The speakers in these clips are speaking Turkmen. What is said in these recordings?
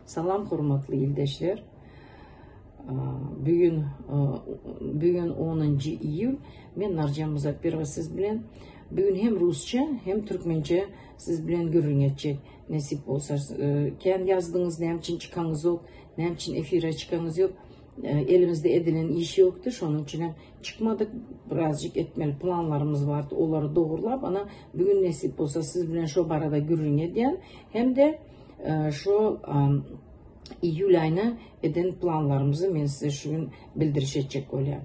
Salam hormatly ildeşler. Bugün bugün 10 iýul. Men Narjan Muzapperowa siz bilen. Bugün hem rusça hem türkmençe siz bilen gürrüň etjek. Nesip bolsa kän ýazdyňyz näme üçin çykaňyzok, näme üçin efire çykaňyz ýok. Elimizde edilen iş ýokdy, şonuň üçin hem çykmadyk. Birazjyk etmeli planlarymyz bardy, olary dogurlap, ana bugün nesip bolsa siz bilen şo barada gürrüň edýän hem-de Şu iýul aýyna eden planlarymyzy men size şu gün bildiriş etjek bolýan.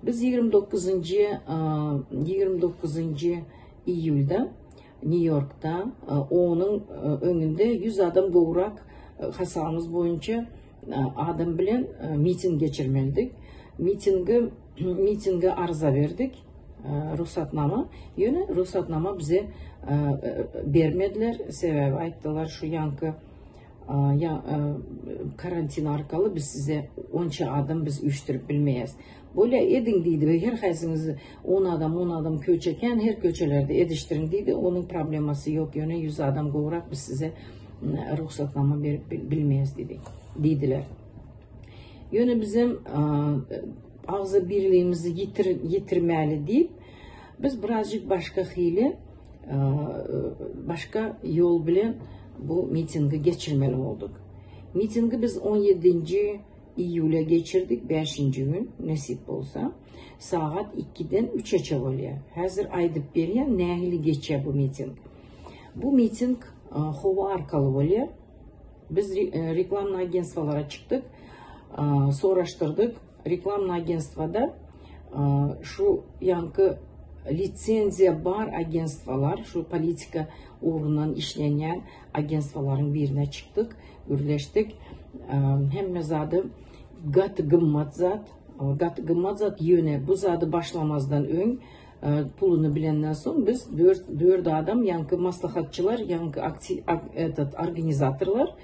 Biz 29-njy 29-njy iýulda Nýu-Ýorkda onuň öňünde 100 adam gowrak hasabymyz boýunça adam bilen miting geçirmelidik. Mitingi mitinge arza berdik. Rugsatnama. Ýöne rugsatnama bize bermediler. Sebäbi aýtdylar şu ýaňky karantin arkaly biz size onça adam biz üýşdürip bilmeýäs. Bolýa ediň diýdi we her haýsyňyz 10 adam 10 adam köçe kän her köçelerde edişdiriň diýdi. Onuň problemasy ýok ýöne 100 adam gowrak biz size rugsatnama berip bilmeýäs diýdi. Diýdiler. Ýöne bizem agza birligimizi ýitir ýitirmäli diýip, biz birazjyk başga hili başga ýol bilen bu mitingi geçirmeli bolduk. Mitingi biz 17-nji iýula geçirdik, 5-nji gün nesip bolsa. Sagat 2-den 3-eçe bolýar. Häzir aýdyp berýän nähili geçýär bu miting. Bu miting howa arkaly bolýar. Biz reklamny agentstwolara çykdyk, soraşdyrdyk. Reklamny agentstwoda şu ýaňky lisenziýa bar agentstwolar, şu politika ugrundan işlenýän agentstwolaryň birine çykdyk, gürleşdik. Hemme zady gaty gymmat zat, gaty gymmat zat, ýöne bu zady başlamazdan öň Puluny bilenden soň biz dört adam, ýaňky maslahatçylar, ýaňky этот organizatorlar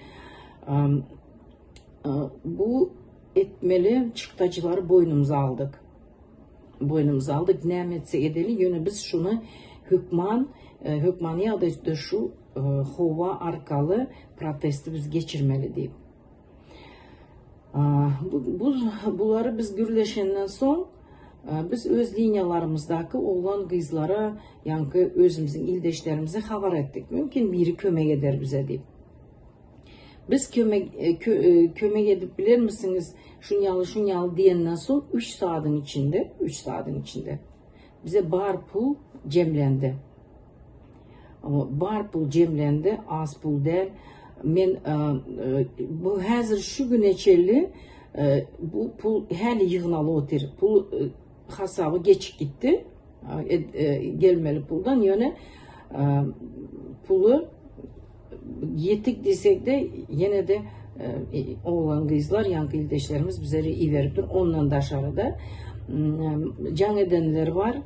bu etmeli çykdajylary boýnumyza aldyk. Boýnumyza aldyk, näme etsek edeli, ýöne biz şuny hökman, hökmany ýagdaýda şu howa arkaly protesti biz geçirmeli diýip. Bu, bulary biz gürleşenden soň, biz öz liniýalarymyzdaky oglan-gyzlara, ýaňky özümiziň ildeşlerimize habar etdik. Mümkin biri kömek eder bize diýip. Biz kömek kömek edip bilermisiňiz, şun ýaly, şun ýaly diýenden soň 3 saadyň içinde, 3 saadyň içinde bize bar pul jemlendi. Bar pul jemlendi, az pul däl. Men bu häzir şu güne çenli bu pul häli ýygnalyp otyr. Pul hasaby geçip gitdi. Gelmeli puldan ýöne puly ýetik diýsek-de ýene-de oglan-gyzlar, ýaňky ildeşlerimiz bizlere iberip dur. Ondan daşary-da jaň edenler bar.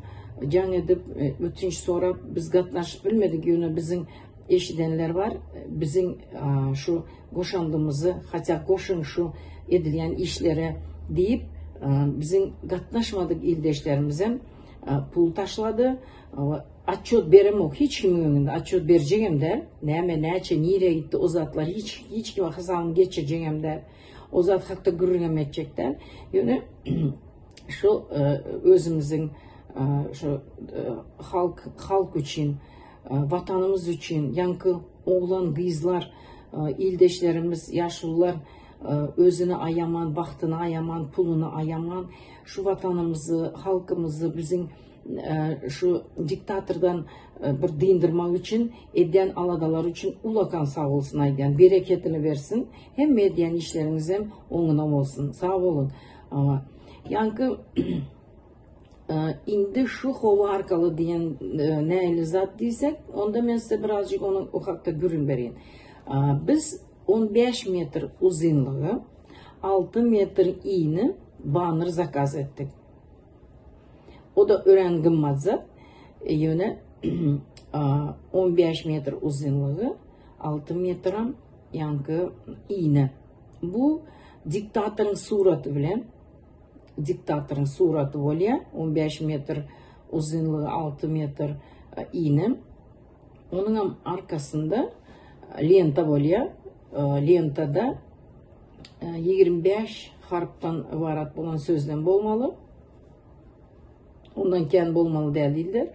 Jaň edip ötünç sorap biz gatnaşyp bilmedik ýöne biziň eşidenler bar. Biziň şu goşandymyzy hatda goşuň şu edilýän işlere diýip biziň gatnaşmadyk ildeşlerimizem pul taşlady. Otçot beremok hiç kimiň öňünde otçot berjegem däl. Näme näçe nirä gitdi o zatlar hiç hiç kime hasabyny geçirjegem däl. O zat hakda gürrüňem etjek däl. Ýöne şu özümiziň şu halk halk üçin watanymyz üçin ýaňky oglan gyzlar ildeşlerimiz ýaşulular özüni aýaman wagtyny aýaman puluny aýaman şu watanymyzy halkymyzy biziň şu diktatordan bir dyndyrmak üçin edýän aladalary üçin ulakan sag bolsun aýdýan bereketini bersin hemme edýän işleriňizem oňuna bolsun sag bolun Ýaňky indi şu howa arkaly diýen nähili zat diýsek, onda men size birazjyk onuň o hakda gürrüň bereýin. Biz 15 metr uzynlygy, 6 metr ini banner zakaz etdik. O-da örän gymmat zat. Ýöne 15 metr uzynlygy, 6 metram ýaňky ini. Bu diktatoryň suraty bilen diktatoryň suraty bolýar. 15 metr uzynlygy, 6 metr ini. Onuň hem arkasynda lenta bolýar. lentada 25 harpdan ybarat bolan sözlem bolmaly. Ondan kän bolmaly däl diýdiler.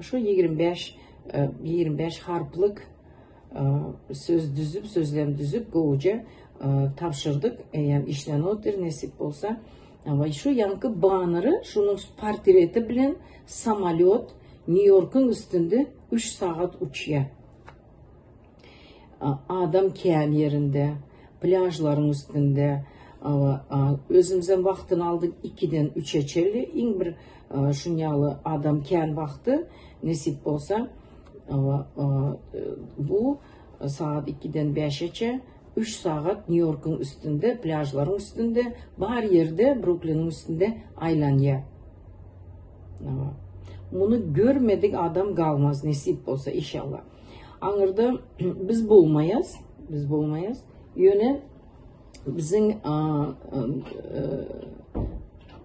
Şu 25 25 harplyk söz düzüp, sözlem düzüp gowuja tabşyrdyk. Eýýäm işlenip otyr, nesip bolsa. Ama şu ýaňky bannery, şunuň portreti bilen samolýot Nýu-Ýorkuň üstünde 3 sagat uçýar. Adam kän ýerinde, plýažlaryň üstünde. Özümizem wagtyny aldyk ikiden üçe çenli. Iň bir şuň ýaly adam kän wagty nesip bolsa bu sagat ikiden bäşeçe üç sagat Nýu-Ýorkuň üstünde, plýažlaryň üstünde, bar ýerde Brukliniň üstünde aýlanýar. Muny görmedik adam galmaz nesip bolsa inşallah. Aňyrda biz bolmaýas, biz bolmaýas. Ýöne biziň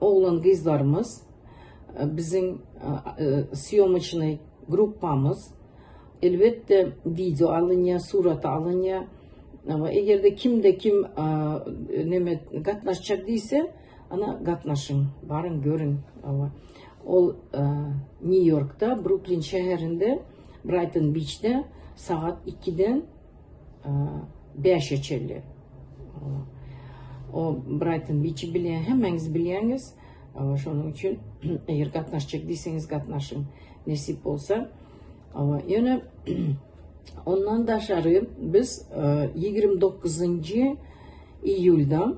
oglan gyzlarymyz, biziň sýomoçnyý gruppamyz elbetde wideo alynýar, surat alynýar. Eger-de kimde kim neme gatnaşjak diýse, ana gatnaşyň, baryň görüň. Ol Nýu-Ýorkda, Bruklin şäherinde Braýton Biçde sagat ikiden bäşe çenli. O Braýton Biçi bilýän hemmäňiz bilýäňiz. Şonuň üçin eger gatnaşjak diýseňiz gatnaşyň. Nesip bolsa. Ýöne ondan daşary biz 29-njy iýulda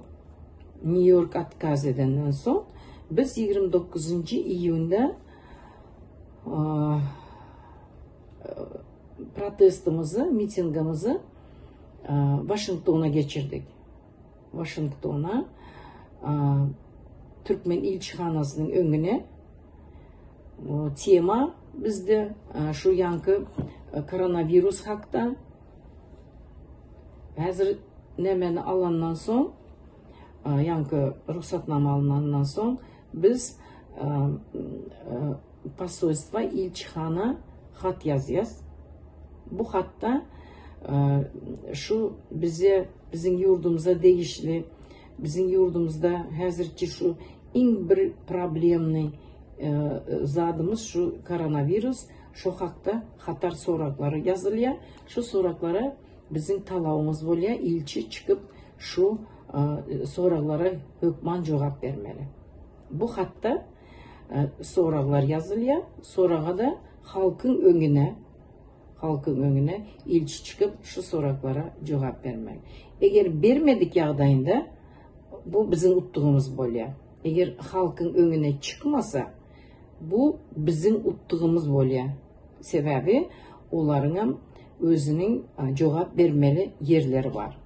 Nýu-Ýork otkaz edenden soň biz 29-njy iýunda protestimizi, mitingimizi Waşingtona geçirdik. Waşingtona Türkmen ilçihanasynyň öňüne tema bizde şu ýanky koronawirus hakda. Häzir nämeni alandan soň, ýanky rugsatnama alnandan soň biz Posolstwa, ilçihana hat ýazýas. Bu hatda şu bize, biziň ýurdumyza degişli, biziň ýurdumyzda häzirki şu iň bir problemnyý zadymyz şu koronawirus, şo hakda hatar soraglar ýazylýar. Şu soraglara biziň talabymyz bolýar, ilçi çykyp şu soraglara hökman jogap bermeli. Bu hatda soraglar ýazylýar. Soraga-da halkyň öňüne, halkyň öňüne ilçi çykyp şu soraglara jogap bermeli. Eger bermedik ýagdaýynda bu biziň utdugymyz bolýar. Eger halkyň öňüne çykmasa, bu biziň utdugymyz bolýar. Sebäbi olaryňam özüniň jogap bermeli ýerleri bar.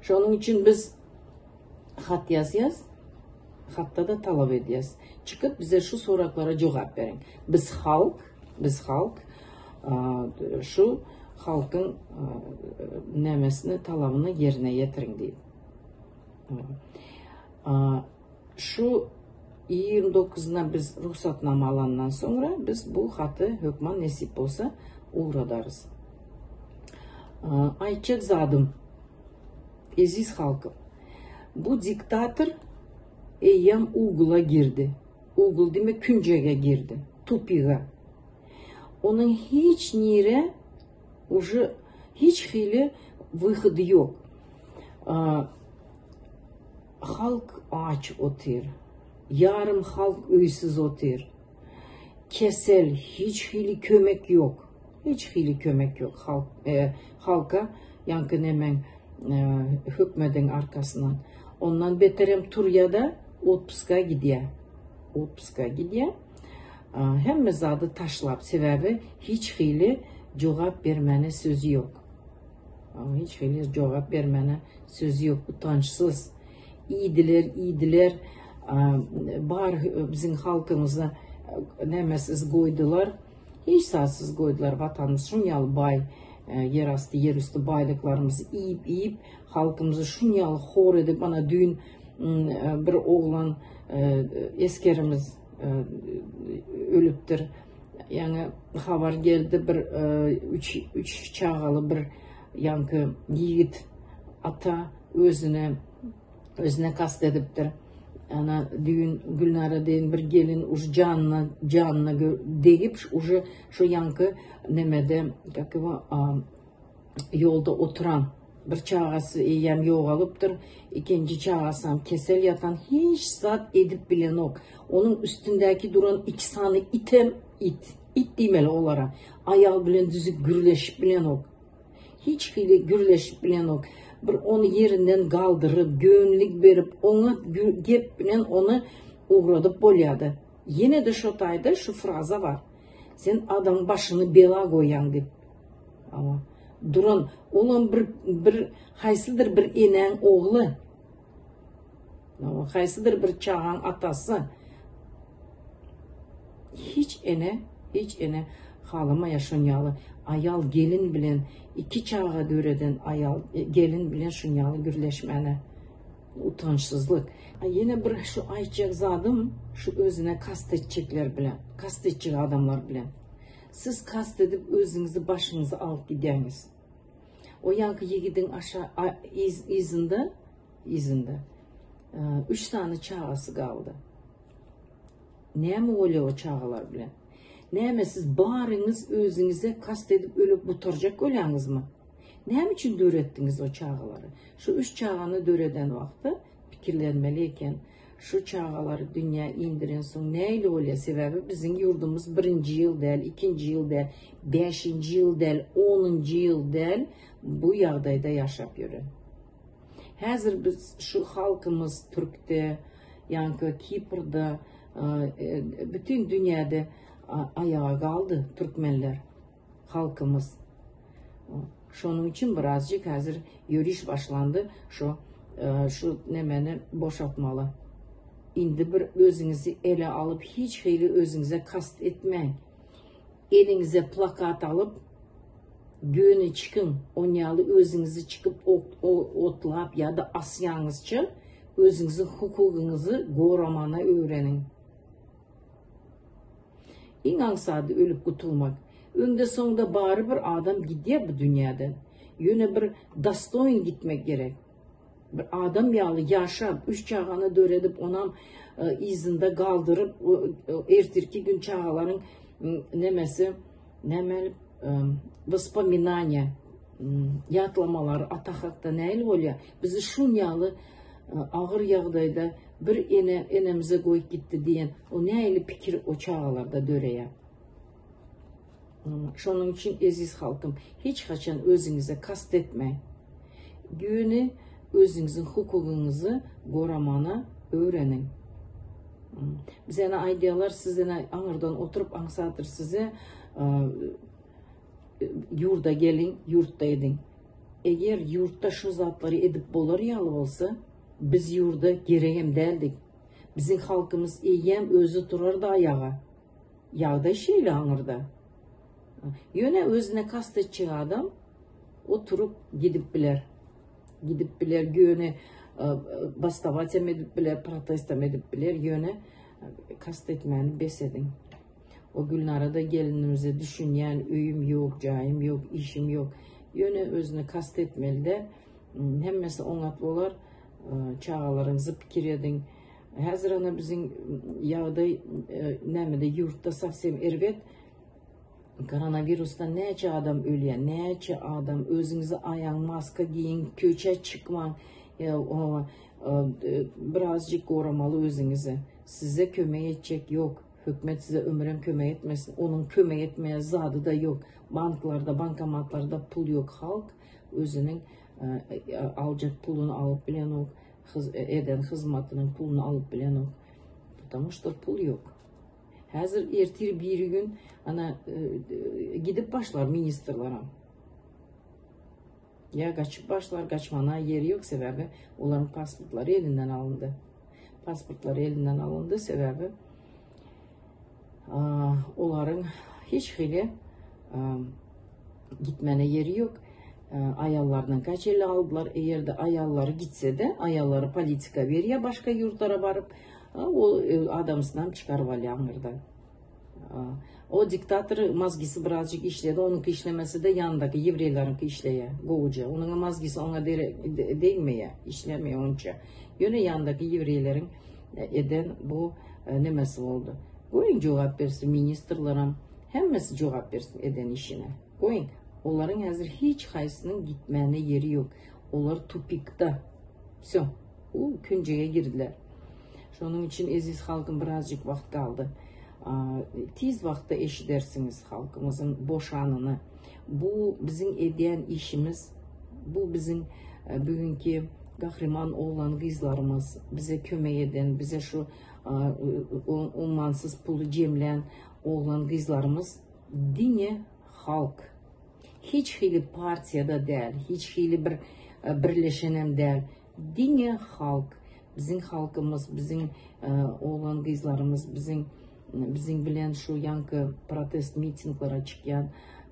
Şonuň üçin biz Hat ýazýas, hatda-da talap edýäs. Çykyp bize şu soraglara jogap beriň. Biz halk, biz halk şu halkyň nämesini, talabyny ýerine ýetiriň diýip. Şu 29-na biz rugsatnama alandan soňra biz bu haty hökman nesip bolsa ugradarys. Aýtjak zadym Eziz halkym! Bu diktator eýýäm ugla girdi. Ugl diýmek künjege girdi, tupiga. Onuň hiç nire uje hiç hili wyhody ýok. Halk aç otyr. Ýarym halk öýsüz otyr. Kesel, hiç hili kömek ýok. Hiç hili kömek ýok halk halka ýaňky nemeň hökmediň arkasyndan. Ondan beterem turýada otpuska gidýä. Otpuska gidýä. Hemme zady taşlap, sebäbi hiç hili jogap bermäne sözi ýok. Hiç hili jogap bermäne sözi ýok, utançsyz. Iýdiler, iýdiler. Bar biziň halkymyzy nämesiz goýdular. Hiç zatsyz goýdular. Watanymyz şuň ýaly baý, ýerasty, ýerüsti baýlyklarymyzy iýip, iýip, halkymyzy şuň ýaly hor edip, ana düýn bir oglan esgerimiz ölüpdir. Ýaňy habar geldi, bir üç, üç çagaly bir. Ýaňky ýigit ata özüne özüne kast edipdir. Ana düýn Gülnara diýen bir gelin uj janyna janyna degip uje şu ýaňky nemede kak его ýolda oturan bir çagasy eýýäm ýogalypdyr. Ikinji çagasam kesel ýatan hiç zat edip bilenok. Onuň üstündäki duran iki sany item it. It diýmeli olara. Aýal bilen düzük gürleşip bilenok. Hiç hili gürleşip bilenok. Bir ony ýerinden galdyryp, göwünlik berip, oňat gep bilen ony ugradyp bolýardy. Ýene-de şo taýda şu fraza bar. Sen adamyň başyny bela goýýaň diýip. Hawa. Duran, olam bir bir haýsydyr bir enäň ogly. Hawa, haýsydyr bir çagaň atasy. Hiç ene, hiç ene halamaýar şon ýaly aýal gelin bilen iki çaga döreden aýal gelin bilen şun ýaly gürleşmäne. Utançsyzlyk. Ýene bir şu aýtjak zadym şu özüne kast etjekler bilen, kast etjek adamlar bilen. Siz kast edip özüňizi başyňyzy alyp gidýäňiz. O ýaňky ýigidiň aşa yzynda yzynda üç sany çagasy galdy. Näme bolýar o çagalar bilen? Näme siz baryňyz özüňize kast edip ölüp gutarjak bolýaňyzmy? Näme üçin döretdiňiz o çagalary? Şu üç çagany döreden wagty pikirlenmeli eken. Şu çagalary dünýä indirensoň nähili bolýar? Sebäbi biziň ýurdumyz birinji ýyl däl, ikinji ýyl däl, bäşinji ýyl däl, onunjy ýyl däl bu ýagdaýda ýaşap ýören. Häzir biz şu halkymyz Türkde, ýaňky Kiprde, bütin dünýäde aýaga galdy türkmenler, halkymyz. Şonuň üçin birazjyk häzir ýöriş başlandy, şo şu nemeni boşatmaly. Indi bir özüňizi ele alyp hiç hili özüňize kast etmäň. Eliňize plakat alyp göni çykyň, onýaly özüňizi çykyp otlap ýa-da asýaňyzça özüňiziň hukugyňyzy goramana öwreniň. Iň aňsady ölüp gutulmak. Öňde-soňda bary bir adam gidýär bu dünýäden. Ýöne bir dostoýn gitmek gerek. Bir adam ýaly ýaşap, üç çagany döredip, onam yzynda galdyryp, ertirki gün çagalaryň nemesi, näme wospominaniýa, ýatlamalary ata hakda nähili bolýar? Bizi şun ýaly agyr ýagdaýda bir ene enemize goýup gitdi diýen o nähili pikir o çagalarda döreýär? Şonuň üçin eziz halkym, hiç haçan özüňize kast etmäň. Göni özüňiziň hukugyňyzy goramana öwreniň. Bize ene aýdýarlar, siz ene aňyrdan oturyp aňsatdyr size ýurda geliň, ýurtda ediň. Eger ýurtda şu zatlary edip bolar ýaly bolsa, biz ýurda geregem däldik. Biziň halkymyz eýýäm özi turardy aýaga. Ýagdaý şeýle aňyrda. Ýöne özüne kast etjek adam oturyp gidip biler. Gidip biler, ýöne bastawać hem edip biler, protest hem edip biler, ýöne kast etmäni bes ediň. O Gülnara-da gelinimize düşünýän, öýüm ýok, jaýym ýok, işim ýok. Ýöne özüne kast etmeli-de, hemmesi oňat bolar. Çagalaryňyzy pikir ediň. Häzir ana biziň ýagdaý nämede ýurtda sowsem erbet. Koronawirusdan näçe adam ölýär, näçe adam özüňizi aýaň, maska giýiň, köçä çykmaň. Birazjyk goramaly özüňizi. Size kömek etjek ýok. Hökümet size ömürem kömek etmesin. Onuň kömek etmeýän zady-da ýok. Banklarda, bankomatlarda pul ýok. Halk özüniň aljak puluny alyp bilenok. Eden hyzmatynyň puluny alyp bilenok. Потому что pul ýok. Häzir ertir biri gün ana gidip başlar ministrlaram. Ýa gaçyp başlar, gaçmana ýeri ýok sebäbi olaryň pasportlary elinden alyndy. Pasportlary elinden alyndy sebäbi olaryň hiç hili gitmene ýeri ýok. Aýallaryndan kaçeli aldylar. Eger-de aýallary gitse-de, aýallary politika berýär başga ýurtlara baryp, ol adamsynam çykaryp alýar aňyrdan. O diktator mazgisi birazjyk işledi, onuňky işlemese-de ýanyndaky ýewreýleriňki işleýär gowuja. Onuň mazgisi oňa degmeýär, işlemeýär onça. Ýöne ýanyndaky ýewreýleriň eden bu nemesi boldy. Goýuň jogap bersin ministrleram, hemmesi jogap bersin eden işine. Goýuň. Olaryň häzir hiç haýsynyň gitmäne ýeri ýok. Olar tupikda. Wsё. U künjege girdiler. Şonuň üçin eziz halkym birazjyk wagt galdy. Tiz wagtda eşidersiňiz halkymyzyň boşanyny. Bu biziň edýän işimiz, bu biziň bugünki gahryman oglan gyzlarymyz bize kömek eden, bize şu ummansyz puly jemlän oglan gyzlarymyz diňe halk. Hiç hili partiýada däl, hiç hili bir birleşenem däl. Diňe halk, biziň halkymyz, biziň oglan-gyzlarymyz, biziň biziň bilen şu ýaňky protest mitinglere çykýan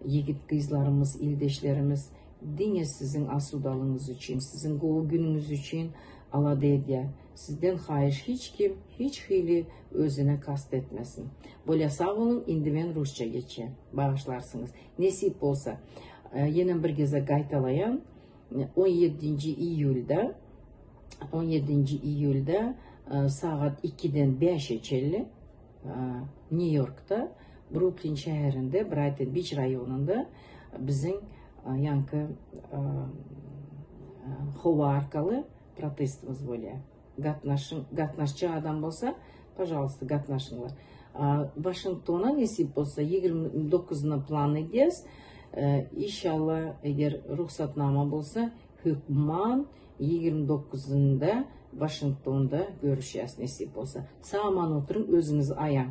ýigit-gyzlarymyz, ildeşlerimiz diňe siziň asudalygyňyz üçin, siziň gowy günüňiz üçin alada edýär. Sizden haýyş hiç kim hiç hili özüne kast etmesin. Bolýa sag boluň indi men rusça geçýän. Bagyşlarsyňyz. Nesip bolsa ýenem bir gezek gaýtalaýan. 17-nji iýulda 17-nji iýulda sagat 2-den 5-e çenli Nýu-Ýorkda, Bruklin şäherinde, Braýton-Biç raýonynda biziň ýaňky howa arkaly protestimiz bolýar. Gatnaşyň, gatnaşjak adam bolsa, pažalsta, gatnaşyňlar. Waşingtona nesip bolsa 29-na plan edýäs. Inşallah, eger rugsatnama bolsa, hökman 29-ynda Waşingtonda görüşýäs nesip bolsa. Sag-aman oturyň, özüňizi aýaň.